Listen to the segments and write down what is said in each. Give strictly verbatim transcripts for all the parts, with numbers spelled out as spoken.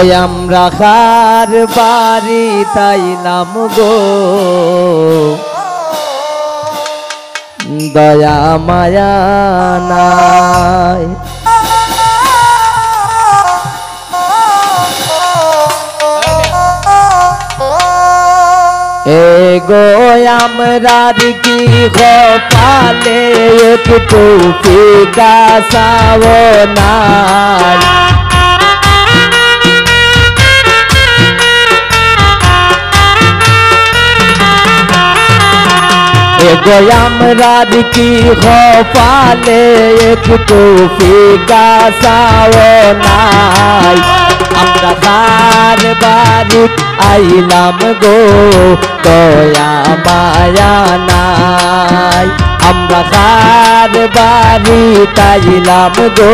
আমরা কার বাড়িত আইলাম গো, দয়া মায়া নাই। এগো আমরার কি কপালে একটু ফিকা চাও নাই। এগো আমরার কি কপালে একটু ফিকা চাও নাই। আমরা কার বাড়িত আইলাম গো, দয়া মায়া নাই। আমরা কার বাড়িত আইলাম গো,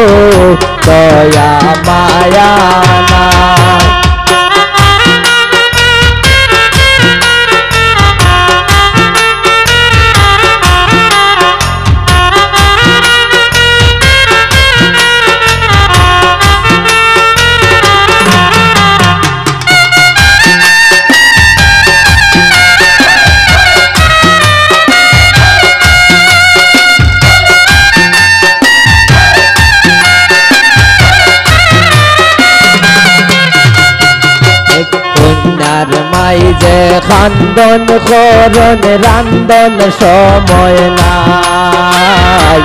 দয়া মায়া নাই। কইন্যার মাই যে কান্দন করইন, রান্দন সময় নাই।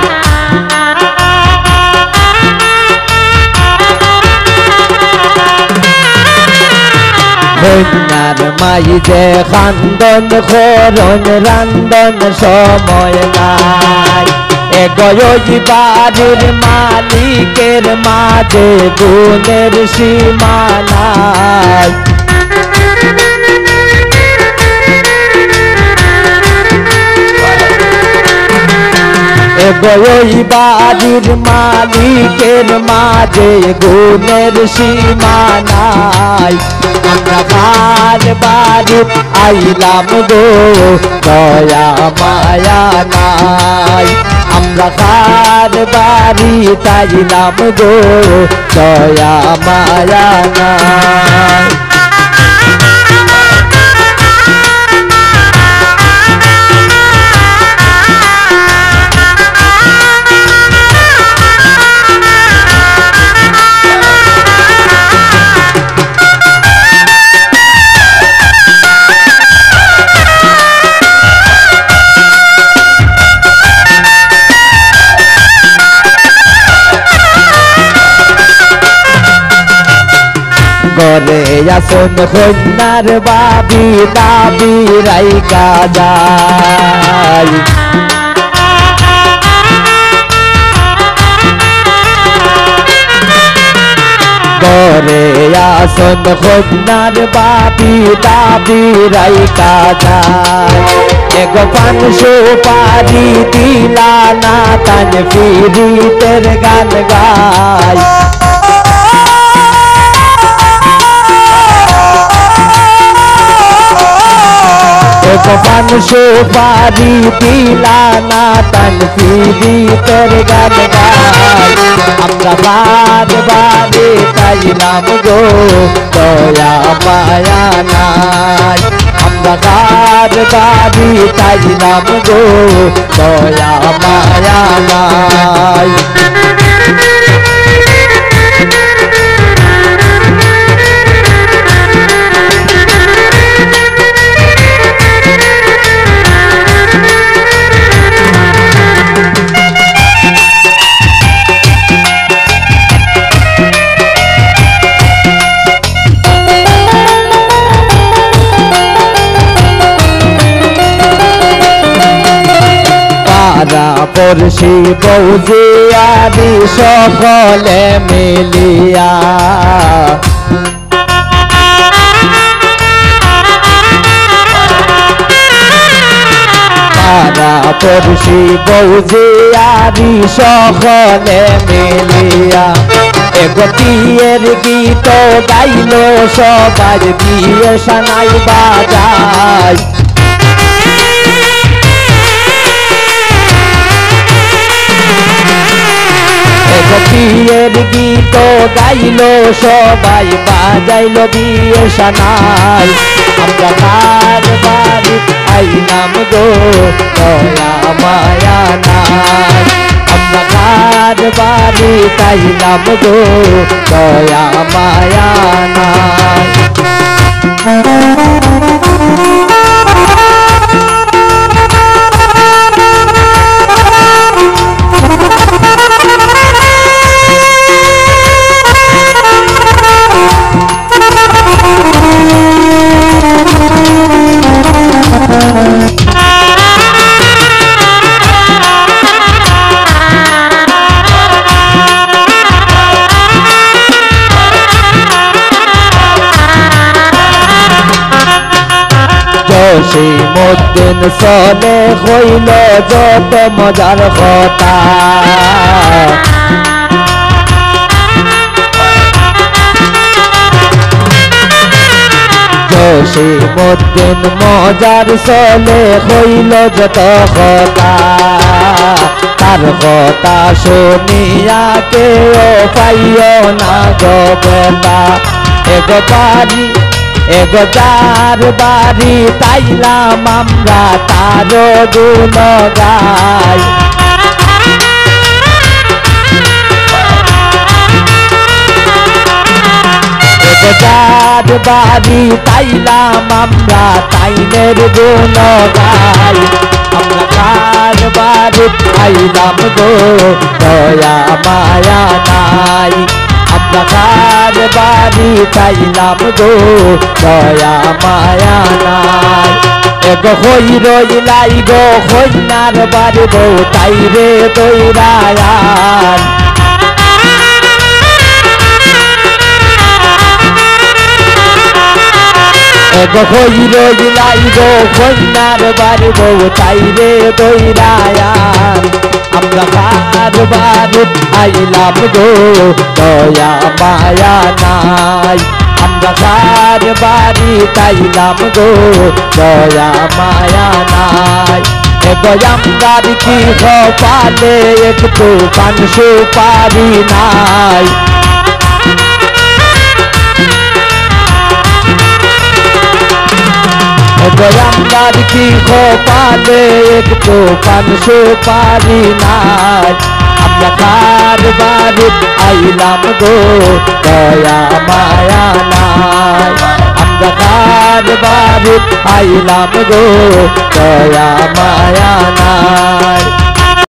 কইন্যার মাই যে কান্দন করইন, রান্দন সময় নাই। এগো ওই বাড়ির মালিকের মাঝে গুণের সীমা নাই। এগো ওই বাড়ির মালিকের মাঝে গুণের সীমা নাই। আমরা কার বাড়িত আইলাম গো, দয়া মায়া নাই। আমরা কার বাড়িত আইলাম গো, দয়া মায়া নাই। ঘরে আছইন কইন্যার বাবি, দাবি রাইখা যাই। ঘরে আছইন কইন্যার বাবি, দাবি রাইখা যাই। এগো পান সুপারি দিলা না, তাইন পিরিতের গান গাই। এগো পান সুপারি দিলা না, তাইন পিরিতের গান গাই। আমরা কার বাড়িত আইলাম গো, দয়া মায়া নাই। আমরা কার বাড়িত আইলাম গো, দয়া মায়া নাই। পাড়া পড়শি বউ জিয়ারি সকলে মিলিয়া। পাড়া পড়শি বউ জিয়ারি সকলে মিলিয়া। এগো বিয়ের গীত গাইলো সবাই, বিয়ে সানাই বাজাই। এগ বিয়ের গীত গাইলো সবাই, বাজাইলো বিয়ের সানাই। আমরা কার বাড়ি আইলাম গো, দয়া মায়া নাই। আমরা কার বাড়ি আইলাম গো, দয়া মায়া নাই। জসিমউদ্দিন সলে কইল যত মজার কথা। জসিমউদ্দিন মজার সলে কইল যত কথা। তার কথা শুনিয়া কেউ পাইও না গো বেটা। একবারই, একবার বাড়ি তাইলাম আমরা, তারও গুণ গাই। একবার বাড়ি তাইলাম আমরা, তাইনের গুণ গাই। আমরা কার বাড়ি আইলাম গো, দয়া মায়া নাই। আমরা কার বাড়ি আইলাম গো, দয়া মায়া নাই। এগো হই রইলাই গো, কইন্যার বাড়ি বউ তাইরে দইরায়ান। এগো হই রইলাই গো, কইন্যার বাড়ি বউ তাইরে দইরায়ান। আমরা কার বাড়ি আইলাম গো, দয়া মায়া নাই। আমরা কার বাড়ি আইলাম গো, দয়া মায়া নাই। এগো আমরার কি কপালে একটু পান সুপারি নাই। এগো আমরার কি কপালে একটু পান সুপারি নাই। আমরা কার বাড়ি আইলাম গো, দয়া মায়া নাই। আমরা কার বাড়ি আইলাম গো, দয়া মায়া নাই।